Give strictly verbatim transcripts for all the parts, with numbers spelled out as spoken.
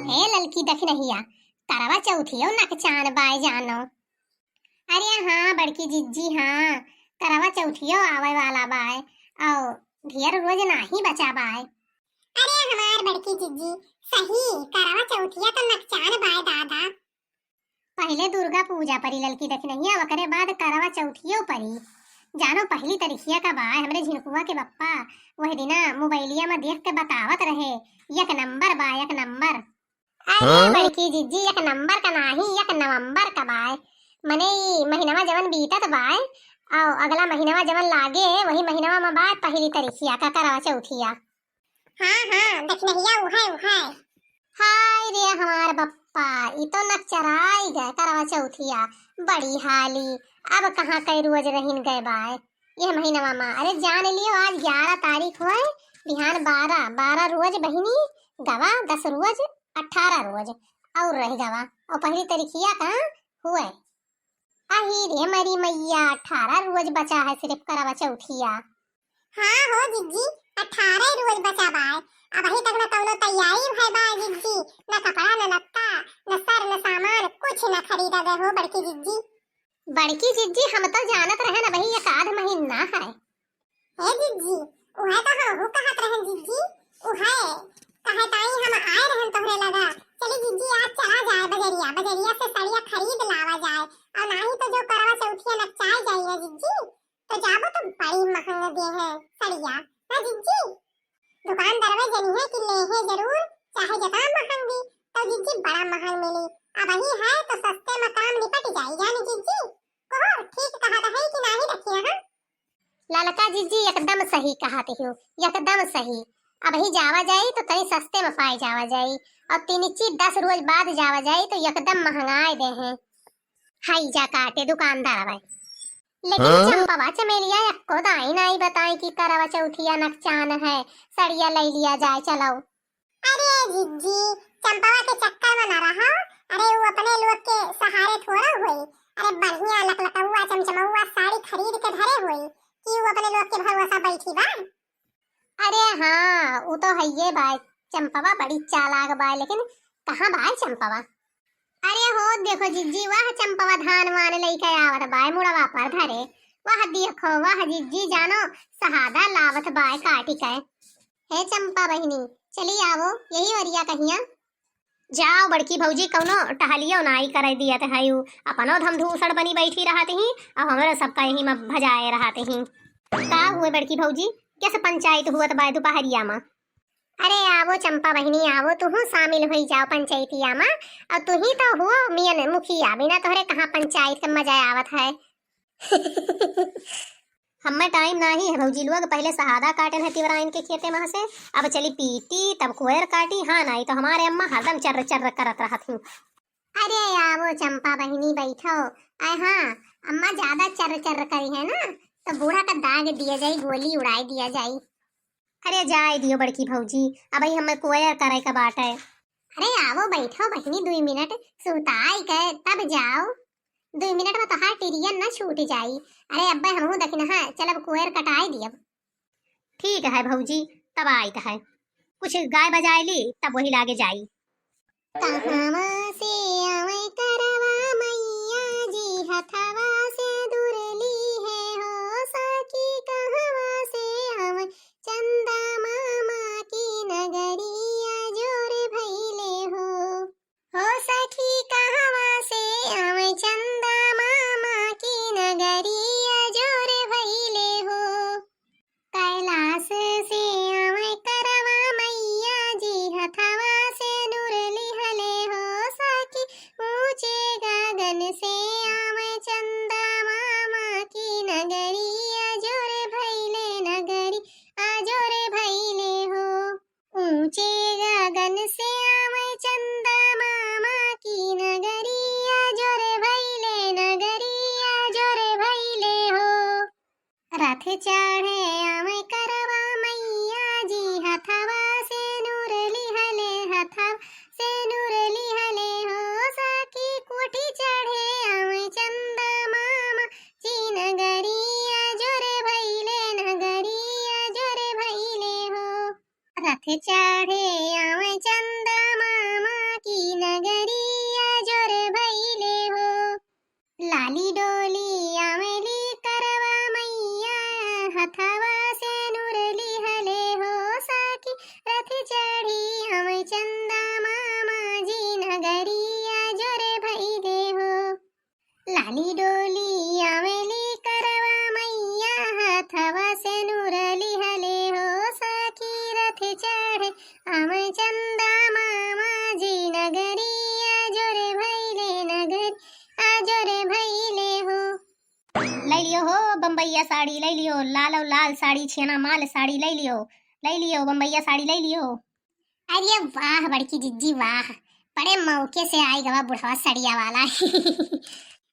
हे ललकी दखिनहिया, करवा चौथियो नकचान बाय जानो। अरे हाँ बड़की जिज्जी, हाँ, करवा चौथियो आवे वाला बाय, और ढेर रोज नाही बचा बाय। अरे हमार बड़की जिज्जी, सही, करवा चौथिया तो नकचान बाय दादा। पहिले दुर्गा पूजा परी ललकी दखिनहिया, ओकरे बाद करवा चौथियो परी। जानो पहली तरीखिया का बाय, हमरे झिनकुआ के बप्पा वह दिना मोबाइलिया में देख के बतावत रहे, एक नंबर बाय, एक नंबर। अरे हाँ? बड़की जिज्जी, एक नंबर का नाही, एक नवंबर का बाय। मने ई महीनवा जवन बीतत बाय, और अगला महीनवा जवन लागे, वही महीनवा में बाय पहली तरीखिया का करवा चौथिया। हाँ, हाँ, दखिनहिया उहै, उहै। हाय रे हमार बप्पा, ई तो नकचराई गए करवा चौथिया। बड़ी हाली, अब कहाँ कई रोज रहिन गए बाय। यह महीनवा मा, अरे जान लियो, आज ग्यारह तारीख होय, बिहान बारह, बारह रोज बहिनी गवा, दस रोज, अठारह रोज और रह गवा, और पहली तरीखिया का हुए। अही रे मरी मैया, अठारह रोज बचा है सिर्फ करवा चौथिया। हाँ हो जिज्जी, अठारह रोज बचा बाय। अबही तक न कौनो तैयारी भय बाय जिज्जी, न कपड़ा, न लत्ता, न सर, न सामान, कुछ न खरीदा गए हो बड़की जिज्जी। बड़की जिज्जी, हम तो जानत रहन अबही एक आध महीना है। हे जिज्जी, उहै तो हमहू कहत रहन जिज्जी, उहै। कहे ताई हम आए रहन तोहरे लगा। चली जिज्जी, आज चला जाए बजरिया, बजरिया से सड़िया खरीद लावा जाए। और नाही तो जो करवा चौथिया नकचाए जाई ना जिज्जी, तो जाबो तो बड़ी महंग दे है सड़िया, ना जिज्जी? दुकानदारवा जनिहे कि लेहे जरूर, चाहे जतना महंग दी, तो जिज्जी बड़ा महंग मिली। अबही है तो सस्ते में काम निपट जाई, जानी जिज्जी? कहो, ठीक कहत है कि नाही रखिया, हाँ? ललका जिज्जी एकदम सही कहत हो, एकदम सही। अबही जावा जाई तो तनी सस्ते में पाए जावा जाई, और तीन ची दस रोज बाद जावा जाई तो एकदम महंगाए दे हैं। हाई जा काटे दुकानदार भाई। लेकिन हाँ? चंपवा चमेलिया एक्को दाई नाई बताई कि करवा चौथिया नकचान है, सड़िया ले लिया जाए, चलो। अरे जिज्जी, चंपवा के चक्कर में ना रहा। अरे वो अपने लोग के सहारे थोड़ा हुई। अरे बढ़िया लकलकौआ चमचमौआ साड़ी खरीद के धरे हुई कि वो अपने लोग के भरोसा बैठी बा। अरे हाँ, उ तो हइये बाय, चंपवा बड़ी चालाक बाय, लेकिन कहाँ बाय चंपवा? अरे हो देखो जिज्जी, वाह चंपवा धान वान लइके आवत बाय मुड़वा पर धरे। वाह देखो, वाह जिज्जी जानो, सहादा लावत बाय काटी के। हे चंपा बहिनी, चली आवो, यही ओरिया कहिया। जाओ बड़की भौजी, कौनो टहलियो नाई करे दियत है, उ अपनो धमधूसड़ बनी बैठी रहत ही, अब हमरो सबका यही में भजाए रहत ही। का हुए बड़की भौजी, कैसे पंचायत हुअत बाय दुपहरिया में? अरे आवो चंपा बहिनी, आवो, तुहू शामिल होई जाओ पंचायतिया में। और तुही तो हुओ मियन मुखिया, बिना तोहरे कहाँ पंचायत के मजा आवत है। हम्मे टाइम नाही है भौजी लोग, पहले सहादा काटन है तिवराइन के खेते में से, अब चली पीटी, तब कोयर काटी। हाँ, नाही तो हमारे अम्मा हरदम चर्र चर्र करत रहत ही। अरे आवो चंपा बहिनी बैठो। अरे हाँ, अम्मा ज्यादा चर्र चर्र करी है ना, तो बूढ़ा का दाग दिया जाई, गोली उड़ाई दिया जाई। अरे जाए दियो बड़की भौजी, अबही हमें कोयर करे का बाटे। अरे आवो बैठो बहिनी, दुई मिनट सुताई के तब जाओ। दुई मिनट में तोहार टिरियन न छूट जाई। अरे अब्बे हमहू दखिनहा, चलब कोयर कटाई दियब। ठीक है भौजी, तब आइत है, कुछ गाय बजाए ली तब वही लागे जाई। कहवा से आवे करवा मैया जी, हथवा से दूर ली है हो सखी, कहवा से आवे चंदा मामा की नगरिया जोर भइले हो। हो सखी कहवा से आवे चंदा मामा की नगरिया जोर भइले हो। कैलाश से आवे करवा मैया जी, हथवा से नूर लिहले हो सखी, ऊंचे गगन से आवे चंदा डोली आवेली करवा मैया, हाथवा से नूर लिहले हो सखी रथ चढ़े, आवे चंदा मामा जी नगरी, आजो रे भैले नगरी, आजो रे भैले हो। लै लियो हो बम्बैया साड़ी, लै लियो लाल और लाल साड़ी, छेना माल साड़ी लै लियो, लै लियो बम्बैया साड़ी लै लियो। अरे वाह बड़की जिज्जी वाह, बड़े मौके से आई गवा बुढ़वा सड़िया वाला।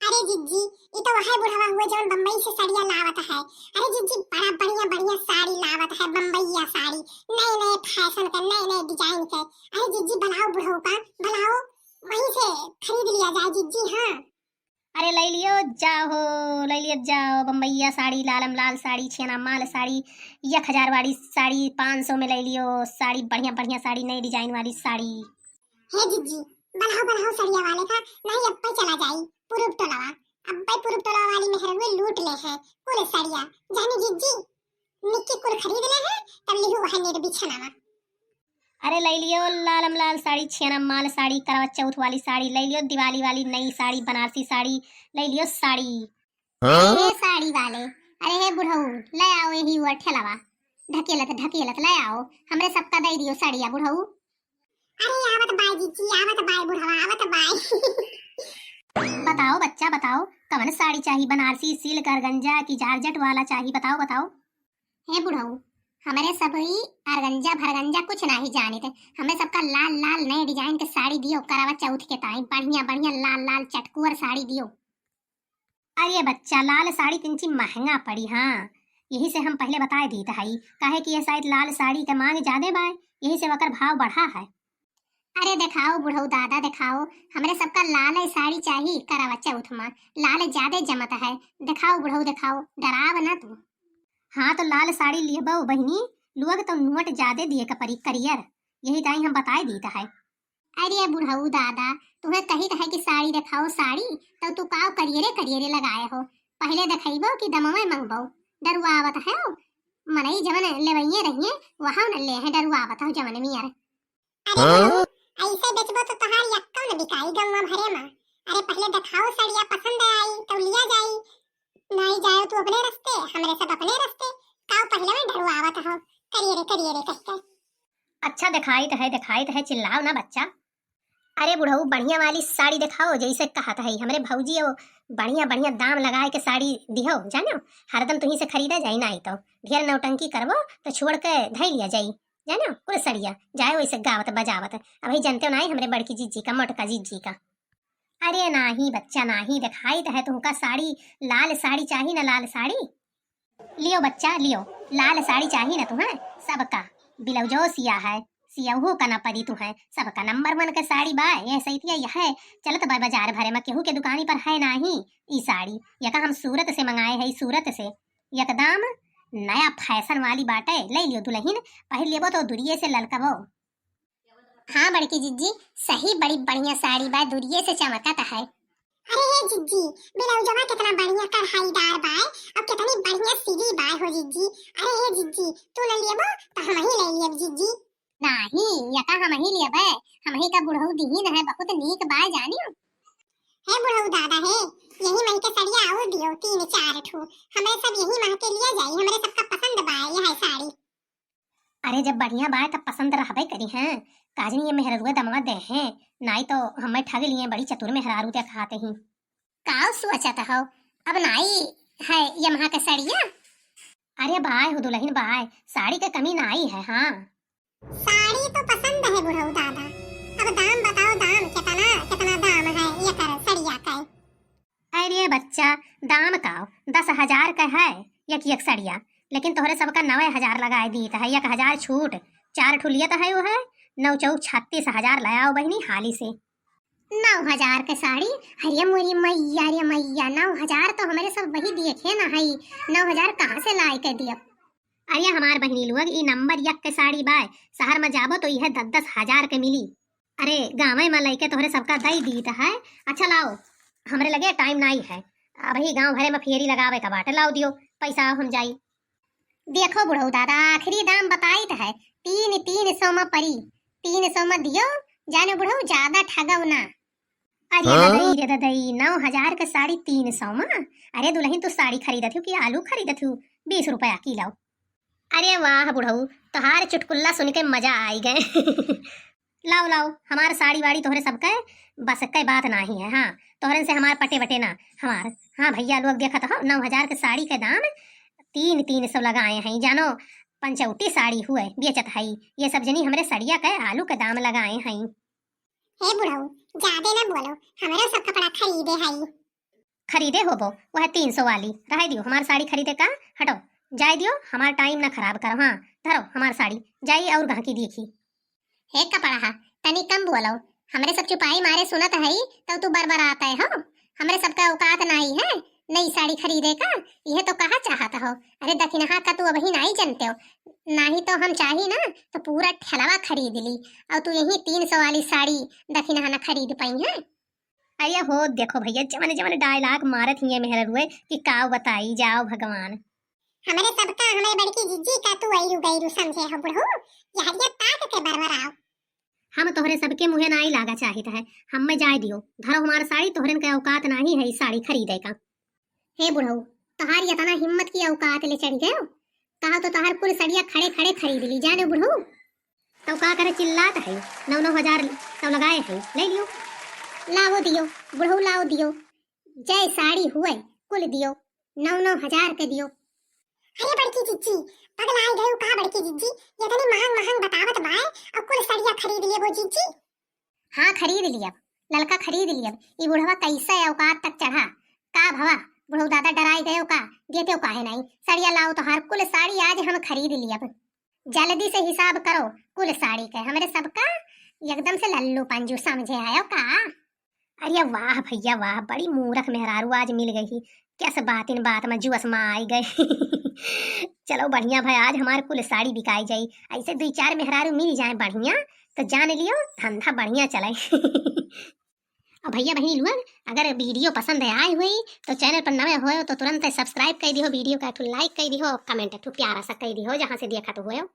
अरे जिज्जी, ई तो वह बुढ़वा हुआ जौन बम्बई से सड़िया लावत है। अरे जिज्जी, बड़ा बढ़िया बढ़िया साड़ी लावत है, बम्बैया साड़ी, नए नए फैशन के, नए नए डिजाइन के। अरे जिज्जी, बुलाओ बुढ़ऊ का, बुलाओ, वहीं से खरीद लिया जाए जिज्जी। हाँ। अरे लै लियो जाओ, लै लियो जाओ बम्बैया साड़ी, लालम लाल साड़ी, छेना माल साड़ी, एक हजार वाली साड़ी पाँच सौ में लै लियो साड़ी, बढ़िया बढ़िया साड़ी, नई डिजाइन वाली साड़ी। हे जिज्जी, बल्हाओ बल्हाओ सड़िया वाले का, नहीं अब्बे चला जाई पूरब टोलवा, अब्बे पूरब टोलवा वाली मेहररुए लूट ले है कुल सड़िया, जानी जिज्जी, निक्की कुल खरीद ले है, तब लिहू वह नेर बिछनावा। अरे लै लियो लालम लाल साड़ी, छेना माल साड़ी, करवा चौथ वाली साड़ी लै लियो, दिवाली वाली नई साड़ी, बनारसी साड़ी लै लियो साड़ी। हाँ? अरे साड़ी वाले, अरे हे बुढ़ऊ, लै आओ यही वो ठेलावा, ढकेलत ढकेलत लै आओ, हमरे सबका दै दियो साड़िया बुढ़ऊ। अरे आवत बाय जिज्जी, आवत बाय बुढ़वा, आवत बाय। बताओ बच्चा बताओ, कवन साड़ी चाही, बनारसी, सिल्क, अरगंजा की जारजट वाला चाही, बताओ बताओ। हे बुढ़ऊ, हमरे सब ई अरगंजा भरगंजा कुछ नाही जानित। हमरे सबका लाल लाल नए डिजाइन के साड़ी दियो, करावा चौथ के ताई बढ़िया बढ़िया लाल लाल चटकुअर साड़ी दियो। अरे बच्चा, लाल साड़ी तिनची महंगा पड़ी, हाँ, यही से हम पहले बताए दीत हई, काहे कि यह शायद लाल साड़ी के मांग जादे बाय, यही से ओकर भाव बढ़ा है। अरे देखाओ बुढ़ऊ दादा देखाओ, हमरे सबका लाल साड़ी चाही करावा चौथ मा, लाल जादे जमत है, देखाओ बुढ़ऊ देखाओ, डराव ना तू। हाँ तो लाल साड़ी लिहबो बहिनी, लोग तो नोट जादे दिए का परी करियर, यही ताई हम बताए दीत है। अरे बुढ़ऊ दादा, तुहे कहित है कि साड़ी देखाओ साड़ी, तो तू काव करियरे करियरे लगाए हो, पहले देखइबो कि दमवे मंगबो, डरुआवत है, मनई जवन लेवइये रहिए, वहाँ न ले है, डरुआवत हो जवन मियर। अरे हाँ? बुढ़ऊ, ऐसे बेचबो तो तोहार यक्को न बिकाई गौवा भरे मा। अरे पहले देखाओ सड़िया पसंद आई तो लिया जाई, नाई जाओ तू अपने रस्ते, हमरे सब अपने रस्ते, काव पहले में ढरुआवत हो, करिए रे, करिए रे कह के। अच्छा देखाइत है, देखाइत है, चिल्लाओ ना बच्चा। अरे बुढ़ऊ बढ़िया वाली साड़ी देखाओ, जैसे कहत है हमरे भौजी हो, बढ़िया बढ़िया दाम लगाए के साड़ी दिहो, जानो हरदम तुही से खरीदा जाई, नाई तो ढेर नौटंकी करबो तो छोड़ के धई लिया जाई। जानो, कुल सड़िया जाए वैसे गावत बजावत। अबही जनते हो नाही हमरे बड़की जिज्जी का, मोटका जिज्जी का। अरे नाही बच्चा नाही, देखाइत है तुहका साड़ी, लाल साड़ी चाही ना, लाल साड़ी। लियो बच्चा लियो, लाल साड़ी चाही ना तुहें, सबका ब्लाउजो सिया है, सियहू का ना परी तुहें, सबका नंबर वन के साड़ी बा। यह सैतिया यह चलत बा बाजार भरे मा, केहू के दुकानी पर है नाही ई साड़ी, यका हम सूरत से मंगाए है, सूरत से। एकदम नया फैशन वाली बाटे, लै लियो दुलहिन, पहिर लेबो तो दुरिये से ललकबो। हाँ बड़की जिज्जी, सही बड़ी बढ़िया साड़ी बा, दुरिये से चमकत है। अरे हे जिज्जी, ब्लाउजवा कितना बढ़िया कढ़ाईदार बा और कितनी बढ़िया सिली बा हो जिज्जी। अरे हे जिज्जी, तू न लेबो तो हम ही ले लियब जिज्जी। नाही, यका हम ही लेबे, हम ही का बुढ़ऊ दिहिन है, बहुत नीक बा जानियो। हे बुढ़ऊ दादा हे, यही मही के सड़िया और दियो तीन चार ठो, हमरे सब यही माह के लिया जाई, हमरे सबका पसंद बा यह साड़ी। अरे जब बढ़िया बा तब पसंद रहबे करी हैं, काजनी ये मेहररुआ दमवा दे हैं, नाई तो हमें ठग लिए, बड़ी चतुर मेहरारू देखाते ही। काव सोचत हो, अब नाई है ये महा के सड़िया? अरे बाय हो दुलहिन बाय, साड़ी के कमी नाई है। हाँ। साड़ी तो पसंद है बुढ़ऊ दादा, अब दाम बताओ, दाम कितना, कितना दाम है ये कर सड़िया का? अरे बच्चा, दाम का दस हजार का है एक एक सड़िया, लेकिन तोहरे सबका नवे हजार लगाए दीत है, एक हजार छूट, चार ठो लियत है वो है, नौ चौक छत्तीस हजार ले आओ बहिनी हाली से। नौ हजार के साड़ी? अरे मोरी मैया रे मैया, नौ हजार तो हमरे सब वही देखे ना है, नौ हजार कहाँ से लाए के दियब? अरे हमार बहिनी लोग, ई नंबर एक के साड़ी बाय, शहर में जाबो तो यह दस दस हजार के मिली। अरे गाँवे में लइके तोहरे सबका दई दीत है। अच्छा लाओ, हमरे लगे टाइम नाई है, अबही गाँव भरे में फेरी लगावे का बाटे, लाओ दियो पैसा, हम जाई। देखो बुढ़ऊ दादा, आखिरी दाम बताइत है, तीन, तीन सौ में परी, तीन सौ में दियो, जानो बुढ़ऊ, ज्यादा ठगव ना। अरे हाँ? ददई रे ददई, नौ हजार के साड़ी तीन सौ मा? अरे दुलहिन, तू साड़ी खरीदत हू कि आलू खरीदत हू? बीस रुपया किलो। अरे वाह बुढ़ऊ, तोहार चुटकुल्ला सुन के मजा आई गए। लाओ लाओ, हमार साड़ी वाड़ी तोहरे सबके बस के बात नाही है। हाँ, तोहरन से हमार पटे बटे ना हमार। हाँ भैया लोग, देखत हो, नौ हजार के साड़ी के दाम तीन तीन सौ लगाए हैं। जानो, पंचौटी साड़ी हुए बेचत हई, ये सब जनी हमरे सड़िया के आलू के दाम लगाए हैं। हे बुढ़ऊ, जादे ना बोलो, हमरो सब कपड़ा खरीदे हई। खरीदे होबो वह तीन सौ वाली, रहे दियो, हमार साड़ी खरीदे का। हटो, जाए दियो, हमार टाइम ना खराब करो। हाँ, धरो हमार साड़ी, जाई और गहकी देखी। हे कपड़हा, तनी कम बोलो, हमरे सब चुपाई मारे सुनत हई, तब तू बरबरात हो। हमरे सबका औकात नाही है नई साड़ी खरीदे का, यह तो कहा चाहत हो। अरे दखिनहा का तू अबही नाही जनते हो, नाही तो हम चाही ना तो पूरा ठेलवा खरीद ली, और तू यही तीन सौ वाली साड़ी दखिनहा ना खरीद पाई है। अरे हो देखो भैया, जवन जवन डायलॉग मारत हिये मेहररुए कि का बताई जाओ भगवान। हमरे सबका, हमरे बड़की जिज्जी का तू ऐरू गैरू समझे हो बुढ़ऊ, यहरिया ताक के बरबराओ। हम तोहरे सबके मुँहे नाई लागा चाहित है, हम्मे जाए दियो, धरो हमार साड़ी, तोहरन के औकात नाही है ई साड़ी खरीदे का। हे बुढ़ऊ, तोहार इतना हिम्मत की औकात ले चढ़ गयो, कहा तो तोहार कुल सड़िया खड़े खड़े खरीद ली जाने बुढ़ऊ। तो का करे चिल्लात है, नौ नौ हजार तो लगाए है, ले लियो। लाओ दियो, बुढ़ऊ लाओ दियो, जय साड़ी हुए कुल दियो, नौ नौ हजार के दियो। अरे बड़की जिज्जी, पगलाए गए का बड़की जिज्जी, ये तनी महंग महंग बतावत बाय और कुल सड़िया खरीद लिए वो जिज्जी। हाँ खरीद लियब, ललका खरीद लियब। ई बुढ़वा कैसे औकात तक चढ़ा? का भवा, बुढ़ऊ दादा डराए गयो का? देते हो काहे नहीं? सड़िया लाओ तोहार कुल साड़ी आज हम खरीद लियब। जल्दी से हिसाब करो कुल साड़ी के, हमरे सबका एकदम से लल्लू पंजू समझे आयो का? अरे वाह भैया वाह, बड़ी मूरख मेहरारू आज मिल गई। कैसे बातिन बात में जुअस में आई गए। चलो बढ़िया भाई, आज हमार कुल साड़ी बिकाई जाई। ऐसे दुई चार मेहरारू मिल जाए बढ़िया, तो जान लियो धंधा बढ़िया चले। और भैया बहनी लोग, अगर वीडियो पसंद आए हुई तो चैनल पर नवे होयो तो तुरंत सब्सक्राइब कर दियो, वीडियो का एक ठो लाइक कर दियो और कमेंट एक ठो प्यारा सा कर दियो जहाँ से देखत होयो।